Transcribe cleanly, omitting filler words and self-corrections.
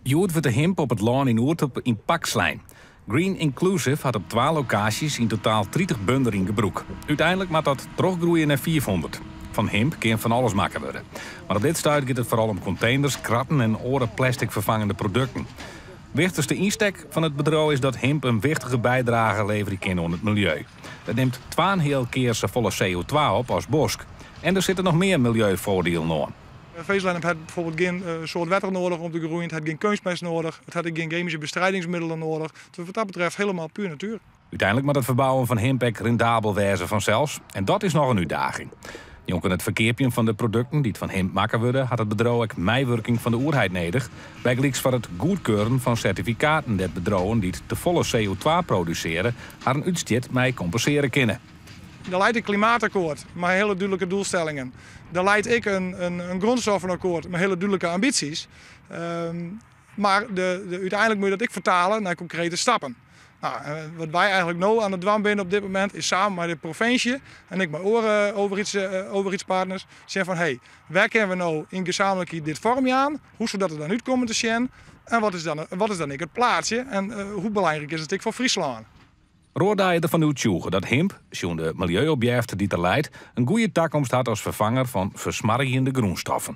Hjoed wurdt de himp op it lân yn Oerterp yn pak slein. Green Inclusive hat op twa lokaasjes yn totaal 30 bunder yn gebrûk. Uteinlik moat dat trochgroeie nei 500. Fan himp kin fan alles makke wurde. Mar op dit stuit giet it foaral om konteners, kratten en oare plastic ferfangende produkten. Wichtichste ynstek fan it bedriuw is dat himp in wichtige bydrage leverje kin oan it miljeu. It nimt twaenheal kear safolle CO2 op as bosk. En der sitte noch mear miljeufoardielen oan. Wezelhennep hat bijvoorbeeld geen soort wetter nodig om te groeien, het hat geen kunstmest nodig, het hat ek geen chemische bestrijdingsmiddelen nodig. Dus wat dat betreft helemaal puur natuur. Uteinlik moat it ferbouwen fan himp ek rendabel wêze fansels. En dat is noch in útdaging. Njonken it ferkeapjen fan de produkten dy't fan himp makke wurde, hat it bedriuw ek meiwurking fan de oerheid nedich. Bygelyks foar it goedkeuren fan sertifikaten dêr't bedriuwen dy't tefolle CO2 produsearje harren útstjit mei kompensearje kinne. Der leit in klimaatakkoart mei hiele dúdlike doelstellingen. Der leit ek in grûnstoffenakkoart mei hiele dúdlike ambysjes. Mar úteinlik moatte je dat ek fertale nei konkrete stappen. Nou, wat wy eigentlik no oan it dwaan binne op dit momint is samen mei de provinsje en ek mei oare overheidspartners sjen fan hey, wêr kinne we no yn gesamentlikheid dit foarm jaan? Hoe soe dat der dan út komme te sjen? En wat is dan ek it plaatsje en hoe belangryk is it ek foar Fryslân? Roorda is derfan oertsjûge dat himp, sjoen de miljeuopjefte dy't der leit, in goede takomst hat as ferfanger fan fersmoargjende grûnstoffen.